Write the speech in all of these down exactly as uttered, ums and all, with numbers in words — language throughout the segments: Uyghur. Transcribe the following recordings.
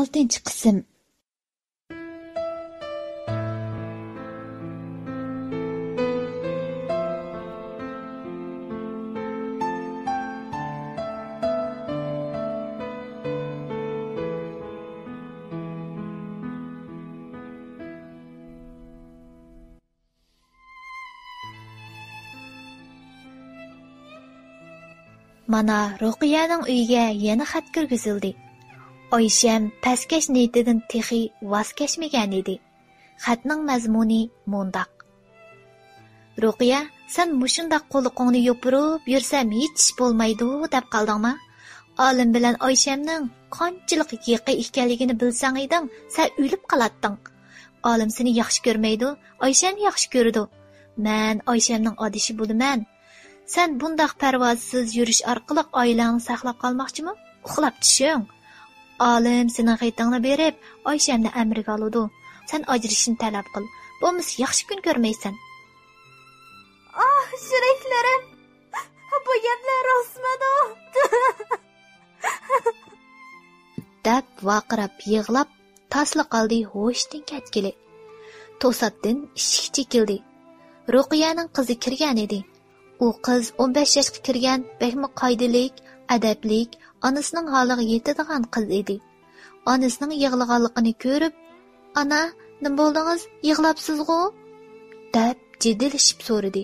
ئالتىنچى قىسىم. مانا، رۇقىيەنىڭ ئۆيىگە يەنە خەت كىرگۈزۈلدى. ئايشەم پەسكەش نىيىتىدىن تېخى ۋاز كەچمىگەن ئىدى. خەتنىڭ مەزمۇنى مۇنداق: «رۇقىيە، سەن مۇشۇنداق قۇلىقىڭنى يوپۇرۇپ يۈرسەم ھېچ ئىش بولمايدۇ دەپ قالدىڭما؟ ئالىم بىلەن ئايشەمنىڭ قانچىلىك يېقى ئىكەنلىكىنى بىلسەڭ ئىدىڭ، سەن ئۆلۈپ قالاتتىڭ. ئالىم سېنى ياخشى كۆرمەيدۇ، ئايشەمنى ياخشى كۆرىدۇ. مەن ئايشەمنىڭ ئادىشى بولىمەن. سەن بۇنداق پەرۋاسىز يۈرۈش ئارقىلىق ئائىلەڭنى ساقلاپ قالماقچىمۇ؟ ئۇخلاپ چۈشۈڭ. ئالىم سېنىڭ خېتىڭنى بېرىپ، ئايشەمنى ئەمرىگە ئالىدۇ. سەن ئاجرىشىشنى تەلەپ قىل. بولمىسا ياخشى كۈن كۆرمەيسەن.» «ئاھ، يۈرەكلىرىم! بۇ گەپلەر راستمىدۇ؟» دەپ ۋارقىراپ يىغلاپ، تاسلا قالدى ھوشىدىن كەتكىلى. توساتتىن ئىشىك چېكىلدى. رۇقىيەنىڭ قىزى كىرگەن ئىدى. ئۇ قىز ئون بەش ياشقا كىرگەن، بەكمۇ قائىدىلىك، ئەدەپلىك، ئانىسىنىڭ ھالىغا يېتىدىغان قىز ئىدى. ئانىسىنىڭ يىغلىغانلىقىنى كۆرۈپ، «ئانا، نېمە بولدىڭىز؟ يىغلاپسىزغۇ؟» دەپ جىددىيلىشىپ سورىدى.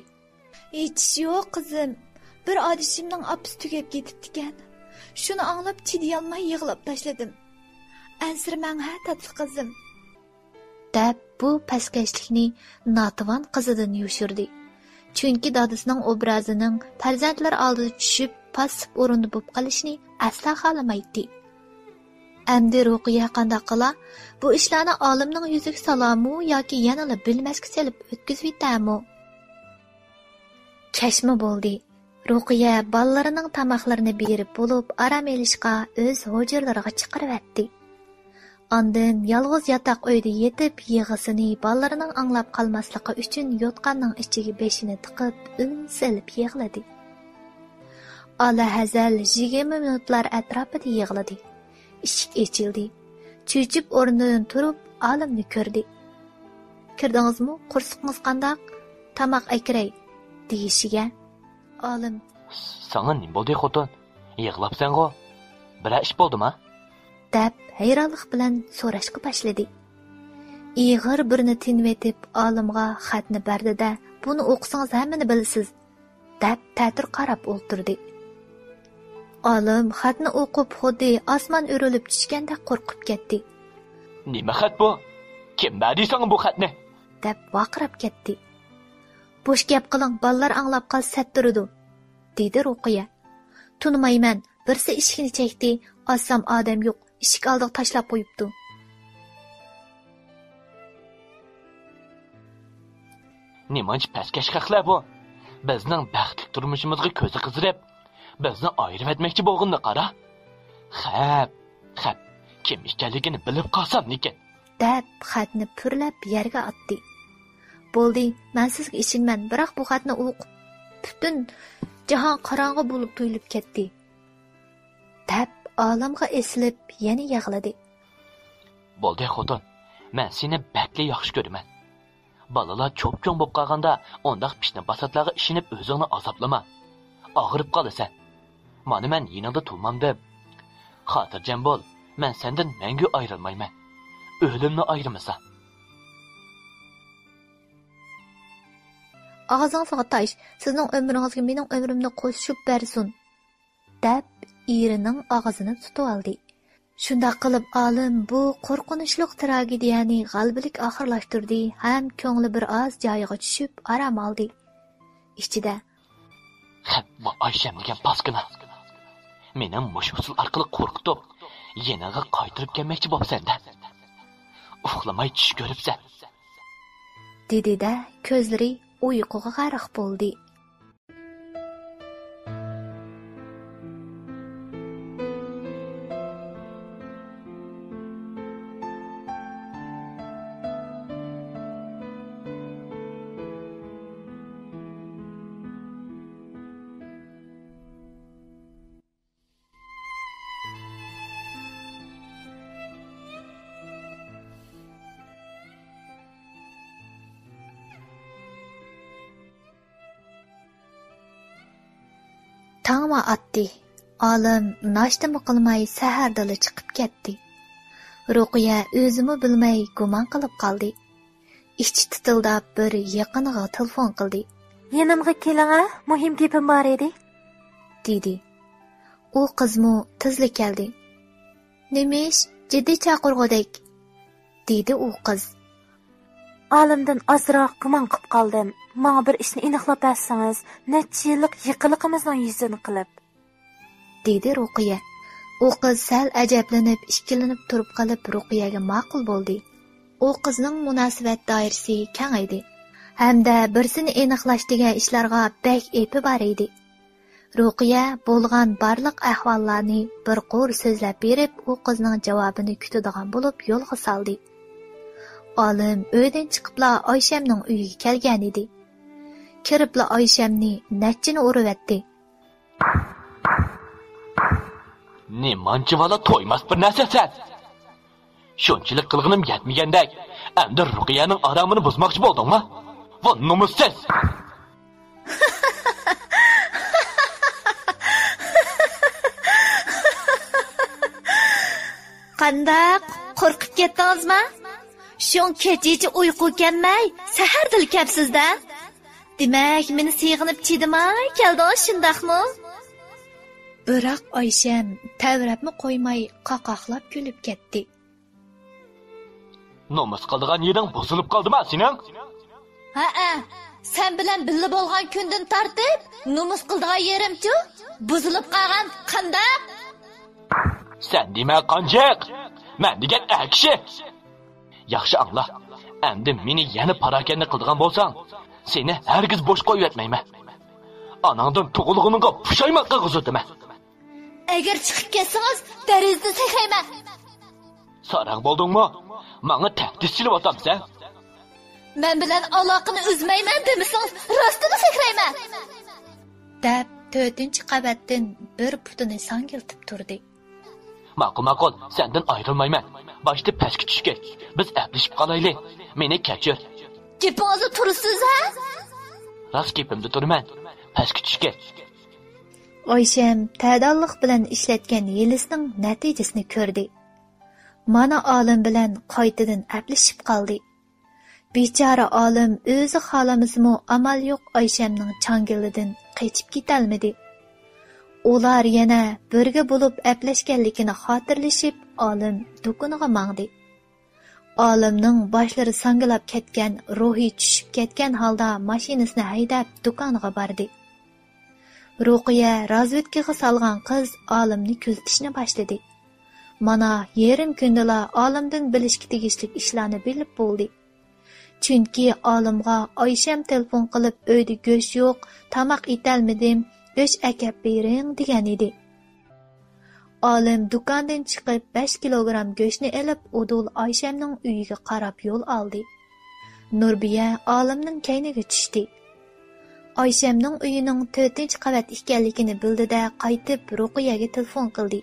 «ھېچ ئىش يوق، قىزىم. بىر ئادىشىمنىڭ ئاپىسى تۈگەپ كېتىپتىكەن. شۇنى ئاڭلاپ چىدىيالماي يىغلاپ تاشلىدىم. ئەنسىرىمەڭ ھە، تاتلىق قىزىم.» دەپ بۇ پەسكەشلىكنى ناتىۋان قىزىدىن يوشۇردى. چۈنكى دادىسىنىڭ ئوبرازىنىڭ پەرزەنتلەر ئالدىدا چۈشۈپ، پاسسىپ ئورۇندا بولۇپ قېلىشىنى ئەسلا خالىمايتتى. ئەمدى رۇقىيە قانداق قىلا؟ بۇ ئىشلارنى ئالىمنىڭ يۈزىگە سالامۇ ياكى يەنىلا بىلمەسكە سېلىپ ئۆتكۈزۈۋېتەمۇ؟ كەچمۇ بولدى. رۇقىيە بالىلىرىنىڭ تاماقلىرىنى بېرىپ بولۇپ، ئارام ئېلىشقا ئۆز ھۇجرىلىرىغا چىقىرىۋەتتى. ئاندىن يالغۇز ياتاق ئۆيدە يېتىپ، يىغىسىنى بالىلىرىنىڭ ئاڭلاپ قالماسلىقى ئۈچۈن يوتقاننىڭ ئىچىگە بېشىنى تىقىپ، ئۈن سېلىپ يىغلىدى. ئالاھەزەل يىگىرمە مىنۇتلار ئەتراپىدا يىغلىدى. ئىشىك ئېچىلدى. چۆچۈپ ئورنىدىن تۇرۇپ، ئالىمنى كۆردى. «كىردىڭىزمۇ؟ قورسىقىڭىز قانداق؟ تاماق ئەكىرەي» دېيىشىگە، ئالىم: «ساڭا نېمە بولدى، خوتۇن؟ يىغلاپسەنغۇ؟ بىرەر ئىش بولدىما؟» دەپ ھەيرانلىق بىلەن سوراشقا باشلىدى. ئېغىر بىرنى تىنىۋېتىپ، ئالىمغا خەتنى بەردى-دە، «بۇنى ئوقۇسىڭىز ھەممىنى بىلىسىز» دەپ تەتۈر قاراپ ئولتۇردى. ئالىم خەتنى ئوقۇپ، خۇددى ئاسمان ئۆرۈلۈپ چۈشكەندەك قورقۇپ كەتتى. «نېمە خەت بۇ؟ كىم بەردى ساڭا بۇ خەتنى؟» دەپ ۋارقىراپ كەتتى. «بوش گەپ قىلىڭ، بالىلار ئاڭلاپ قالسا سەت تۇرىدۇ» دېدى رۇقىيە. «تونۇمايمەن، بىرسى ئىشىكنى چەكتى، ئاچسام ئادەم يوق، ئىشىك ئالدىغا تاشلاپ قويۇپتۇ.» «نېمانچە پەسكەش خەقلەر بۇ؟ بىزنىڭ بەختلىك تۇرمۇشىمىزغا كۆزى قىزىرىپ، بىزنى ئايرىۋەتمەكچى بولغىنىنى قارا. خەپ، خەپ، كىم ئىكەنلىكىنى بىلىپ قالسام لېكىن.» دەپ خەتنى پۈرلەپ يەرگە ئاتتى. «بولدى، مەن سىزگە ئىشىنىمەن، بىراق بۇ خەتنى ئوقۇپ، پۈتۈن جاھان قاراڭغۇ بولۇپ تۇيۇلۇپ كەتتى.» دەپ ئالىمغا ئېسىلىپ يەنە يىغلىدى. «بولدى خوتۇن، مەن سېنى بەكلا ياخشى كۆرىمەن. بالىلار چوپچوڭ بولۇپ قالغاندا ئۇنداق پىتنە-پاساتلارغا ئىشىنىپ ئۆزۈڭنى ئازابلىما. ئاغرىپ قالىسەن. مانا مەن يېنىڭدا تۇرمامدىم. خاتىرجەم بول، مەن سەندىن مەڭگۈ ئايرىلمايمەن. ئۆلۈمنى ئايرىمىسا.» «ئاغزىڭىزغا تاش، سىزنىڭ ئۆمرىڭىزگە مېنىڭ ئۆمرۈمنى قوشۇپ بەرسۇن.» دەپ ئېرىنىڭ ئاغزىنى تۇتۇۋالدى. شۇنداق قىلىپ ئالىم بۇ قورقۇنچلۇق تراگېدىيەنى غەلىبىلىك ئاخىرلاشتۇردى ھەم كۆڭلى بىر ئاز جايىغا چۈشۈپ ئارام ئالدى. ئىچىدە: «خەپ، بۇ ئايشەم دېگەن پاسكىنا. مېنى مۇشۇ ئۇسۇل ئارقىلىق قورقۇتۇپ، يېنىڭغا قايتۇرۇپ كەلمەكچى بوپسەن-دە. ئۇخلىماي چۈش كۆرۈپسەن.» دېدى-دە، كۆزلىرى ئۇيقۇغا غەرق بولدى. تاڭمۇ ئاتتى. ئالىم ناشتىمۇ قىلماي سەھەردىلا چىقىپ كەتتى. رۇقىيە ئۆزىمۇ بىلمەي گۇمان قىلىپ قالدى. ئىچى تىتىلداپ بىر يېقىنىغا تېلېفون قىلدى. يېنىمغا كېلىڭە، مۇھىم گېپىم بار ئىدى. دېدى. ئۇ قىزمۇ تېزلا كەلدى. نېمىش، جىددىي چاقىرغۇدەك؟ دېدى ئۇ قىز. ئالىمدىن ئازراق گۇمان قىپ قالدىم. ماڭا بىر ئىشنى ئېنىقلاپ بەرسىڭىز، نەچچە يىللىق يېقىنلىقىمىزنىڭ يۈزىنى قىلىپ. دېدى رۇقىيە. ئۇ قىز سەل ئەجەبلىنىپ، ئىككىلىنىپ تۇرۇپ قېلىپ رۇقىيەگە ماقۇل بولدى. ئۇ قىزنىڭ مۇناسىۋەت دائىرىسى كەڭەيدى. ھەمدە بىرسىنى ئېنىقلاش دېگەن ئىشلارغا بەك ئېپى بار ئىدى. رۇقىيە بولغان بارلىق ئەھۋاللارنى بىر قۇر سۆزلەپ بېرىپ، ئۇ قىزنىڭ جاۋابىنى كۈتىدىغان بولۇپ يولغا سالدى. ئالىم ئۆيدىن چىقىپلا ئايشەمنىڭ ئۆيىگە كەلگەنىدى. كىرىپلا ئايشەمنى نەچچىنى ئۇرۇۋەتتى. نېمانچە بالا تويماس بىر نەرسە سەن! شۇنچىلىك قىلغىنىم يەتمىگەندەك، ئەمدى رۇقىيەنىڭ ئارامىنى بۇزماقچى بولدۇڭمۇ؟ ۋو نومۇسسىز! قانداق؟ قورقۇپ كەتتىڭىزما؟ شۇڭ كېچىچە ئۇيقۇ كەلمەي، سەھەردىلا كەپسىز-دە. دېمەك، مېنى سېغىنىپ چىدىماي كەلدىڭىز، شۇنداقمۇ؟ بىراق ئايشەم تەۋرەپمۇ قويماي، قاقاقلاپ كۈلۈپ كەتتى. نومۇس قىلىدىغان يېرىڭ بۇزۇلۇپ قالدىما سېنىڭ؟ ھەئە، سەن بىلەن بىللە بولغان كۈندىن تارتىپ نومۇس قىلىدىغان يېرىمچۇ بۇزۇلۇپ قالغان، قانداق؟ سەن دېمە قانجىق! مەن دېگەن ئەر كىشى! ياخشى ئاڭلا، ئەمدى مېنى يەنە پاراكەندە قىلىدىغان بولساڭ، سېنى ھەرگىز بوش قويۇۋەتمەيمەن. ئاناڭدىن تۇغۇلغىنىڭغا پۇشايمان قىلغۇزىدىمەن. ئەگەر چىقىپ كەتسىڭىز، دېرىزىدىن سەكرەيمەن. ساراڭ بولدۇڭمۇ؟ ماڭا تەھدىت سېلىۋاتامسەن؟ مەن بىلەن ئالاقىنى ئۈزمەيمەن دېمىسىڭىز، راستىنى سەكرەيمەن! دەپ، تۆتىنچى قەۋەتتىن بىر پۇتىنى ساڭگىلىتىپ تۇردى. ماقۇل، ماقۇل، سەندىن ئايرىلمايمەن. باشتا پەسكە چۈشكىن. بىز ئەپلىشىپ قالايلى. مېنى كەچۈر. گېپىڭىزدە تۇرىسىز ھە؟ راست گېپىمدە تۇرىمەن. پەسكە چۈشكىن. ئايشەم تەداللىق بىلەن ئىشلەتكەن ھىيلىسىنىڭ نەتىجىسىنى كۆردى. مانا ئالىم بىلەن قايتىدىن ئەپلىشىپ قالدى. بىچارە ئالىم ئۆزى خالىمىسىمۇ ئامال يوق ئايشەمنىڭ چاڭگىلىدىن قېچىپ كېتەلمىدى. ئۇلار يەنە بىرگە بولۇپ ئەپلەشكەنلىكىنى خاتىرىلىشىپ، ئالىم دۇكىنىغا ماڭدى. ئالىمنىڭ باشلىرى ساڭگىلاپ كەتكەن، روھى چۈشۈپ كەتكەن ھالدا ماشىنىسىنى ھەيدەپ دۇكانغا باردى. رۇقىيە رازۋېدكىغا سالغان قىز ئالىمنى كۆزىتىشنى باشلىدى. مانا يېرىم كۈندىلا ئالىمدىن بىلىشكە تېگىشلىك ئىشلارنى بىلىپ بولدى. چۈنكى ئالىمغا ئايشەم تېلېفون قىلىپ، ئۆيدە گۆش يوق، تاماق ئېتەلمىدىم، گۆش ئەكەپ بېرىڭ دېگەن ئىدى. ئالىم دۇكاندىن چىقىپ، بەش كىلوگرام گۆشنى ئېلىپ، ئۇدۇل ئايشەمنىڭ ئۆيىگە قاراپ يول ئالدى. نۇربىيە ئالىمنىڭ كەينىگە چۈشتى. ئايشەمنىڭ ئۆيىنىڭ تۆتىنچى قەۋەت ئىكەنلىكىنى بىلدى-دە، قايتىپ رۇقىيەگە تېلېفون قىلدى.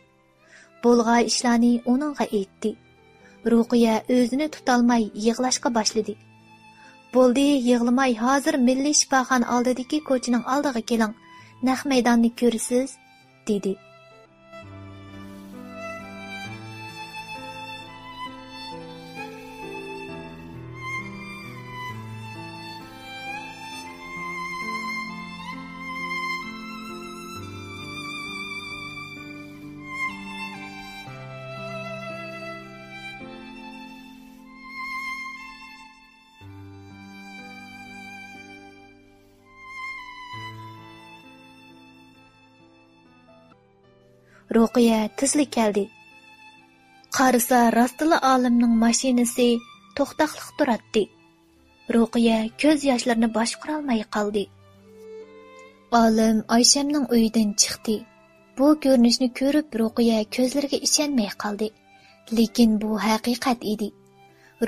بولغان ئىشلارنى ئۇنىڭغا ئېيتتى. رۇقىيە ئۆزىنى تۇتالماي يىغلاشقا باشلىدى. بولدى، يىغلىماي، ھازىر مىللىي شىپاخانا ئالدىدىكى كوچىنىڭ ئالدىغا كېلىڭ، نەق مەيداننى كۆرىسىز، دېدى. رۇقىيە تېزلا كەلدى. قارىسا، راستلا ئالىمنىڭ ماشىنىسى توختاقلىق تۇراتتى. رۇقىيە كۆز ياشلىرىنى باشقۇرالماي قالدى. ئالىم ئايشەمنىڭ ئۆيىدىن چىقتى. بۇ كۆرۈنۈشنى كۆرۈپ، رۇقىيە كۆزلىرىگە ئىشەنمەي قالدى. لېكىن بۇ ھەقىقەت ئىدى.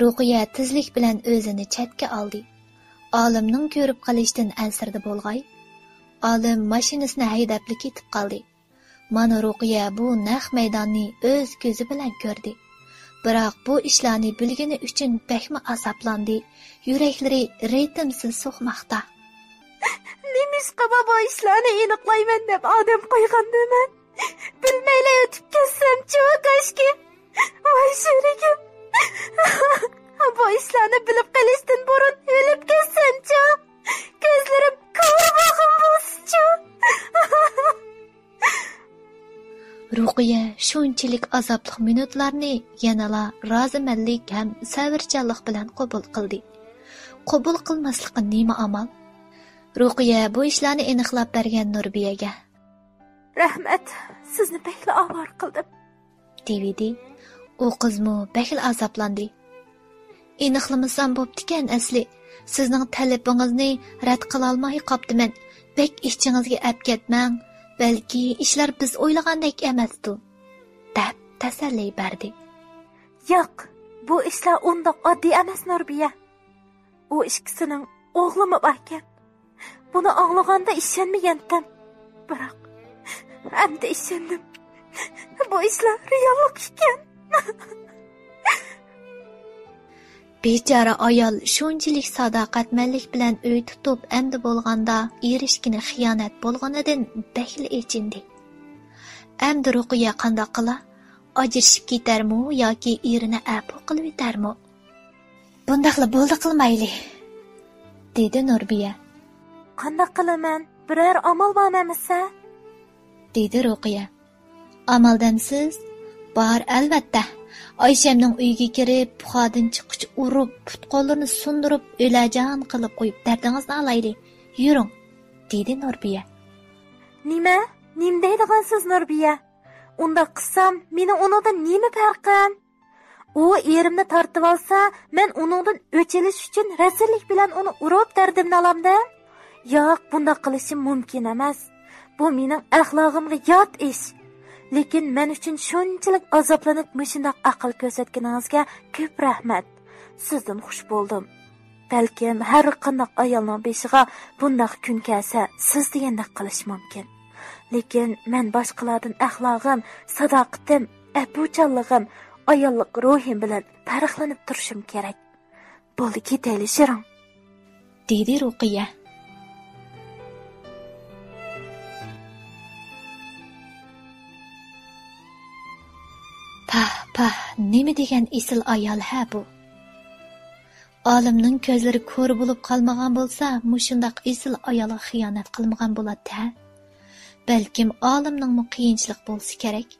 رۇقىيە تېزلىك بىلەن ئۆزىنى چەتكە ئالدى. ئالىمنىڭ كۆرۈپ قېلىشتىن ئەنسىرىدى بولغاي. ئالىم ماشىنىسىنى ھەيدەپلا كېتىپ قالدى. مانا رۇقىيە بۇ نەق مەيداننى ئۆز كۆزى بىلەن كۆردى. بىراق بۇ ئىشلارنى بىلگىنى ئۈچۈن بەكمۇ ئازابلاندى. يۈرەكلىرى رىتىمسىز سوقماقتا. نېمىشقا بۇ ئىشلارنى ئېنىقلايمەن دەپ ئادەم قويغاندىمەن؟ بىلمەيلا ئۆتۈپ كەتسەمچۇ، كاشكى. ۋاي شېرىكىم. بۇ ئىشلارنى بىلىپ قېلىشتىن بۇرۇن ئۆلۈپ كەتسەمچۇ. كۆزلىرىم كور بولغان بولسىچۇ. رۇقىيە شۇنچىلىك ئازابلىق مىنۇتلارنى يەنىلا رازىمەنلىك ھەم سەۋرچانلىق بىلەن قوبۇل قىلدى. قوبۇل قىلماسلىققا نېمە ئامال؟ رۇقىيە بۇ ئىشلارنى ئېنىقلاپ بەرگەن نۇربىيەگە. رەھمەت، سىزنى بەكلا ئاۋارە قىلدىم. دېۋىدى. ئۇ قىزمۇ بەكلا ئازابلاندى. ئېنىقلىمىسام بوپتىكەن ئەسلى. سىزنىڭ تەلىپىڭىزنى رەت قىلالماي قاپتىمەن. بەك ئىچىڭىزگە ئەپ كەتمەڭ. بەلكى ئىشلار بىز ئويلىغاندەك ئەمەستۇ، دەپ تەسەللى بەردى. ياق، بۇ ئىشلار ئۇنداق ئاددىي ئەمەس، نۇربىيە. ئۇ ئىككىسىنىڭ ئوغلىمۇ باركەن. بۇنى ئاڭلىغاندا ئىشەنمىگەنتىم. بىراق، ئەمدى ئىشەندىم. بۇ ئىشلار رېئاللىق ئىكەن. بىچارە ئايال شۇنچىلىك ساداقەتمەنلىك بىلەن ئۆي تۇتۇپ، ئەمدى بولغاندا ئېرىشكىنى خىيانەت بولغىنىدىن بەكلا ئېچىندى. ئەمدى رۇقىيە قانداق قىلا؟ ئاجرىشىپ كېتەرمۇ ياكى ئېرىنى ئەپۇ قىلىۋېتەرمۇ؟ بۇنداقلا بولدى قىلمايلى، دېدى نۇربىيە. قانداق قىلىمەن؟ بىرەر ئامال بارمۇ ئەمىسە؟ دېدى رۇقىيە. ئامال دەمسىز؟ بار، ئەلۋەتتە. ئايشەمنىڭ ئۆيىگە كىرىپ، پۇخادىن چىققۇچە ئۇرۇپ، پۇت-قوللىرىنى سۇندۇرۇپ، ئۆلەرجان قىلىپ قويۇپ، دەردىڭىزنى ئالايلى. يۈرۈڭ، دېدى نۇربىيە. نېمە؟ نېمە دەيدىغانسىز، نۇربىيە؟ ئۇنداق قىلسام، مېنىڭ ئۇنىڭدىن نېمە پەرقىم؟ ئۇ ئېرىمنى تارتىۋالسا، مەن ئۇنىڭدىن ئۆچ ئېلىش ئۈچۈن رەزىللىك بىلەن ئۇنى ئۇرۇپ دەردىمنى ئالامدىم؟ ياق، بۇنداق قىلىشىم مۇمكىن ئەمەس. بۇ مېنىڭ ئەخلاقىمغا يات ئىش. لېكىن مەن ئۈچۈن شۇنچىلىك ئازابلىنىپ مۇشۇنداق ئەقىل كۆرسەتكىنىڭىزگە كۆپ رەھمەت. سىزدىن خۇش بولدۇم. بەلكىم ھەر قانداق ئايالنىڭ بېشىغا بۇنداق كۈن كەلسە، سىز دېگەندەك قىلىشى مۇمكىن. لېكىن مەن باشقىلاردىن ئەخلاقىم، ساداقىتىم، ئەپۇچانلىقىم، ئاياللىق روھىم بىلەن پەرقلىنىپ تۇرۇشۇم كېرەك. بولدى، كېتەيلى، شېرىن، دېدى رۇقىيە. پاھ، پاھ، نېمە دېگەن ئېسىل ئايال ھە بۇ! ئالىمنىڭ كۆزلىرى كور بولۇپ قالمىغان بولسا، مۇشۇنداق ئېسىل ئايالغا خىيانەت قىلمىغان بولاتتى ھە؟ بەلكىم ئالىمنىڭمۇ قىيىنچىلىق بولسا كېرەك.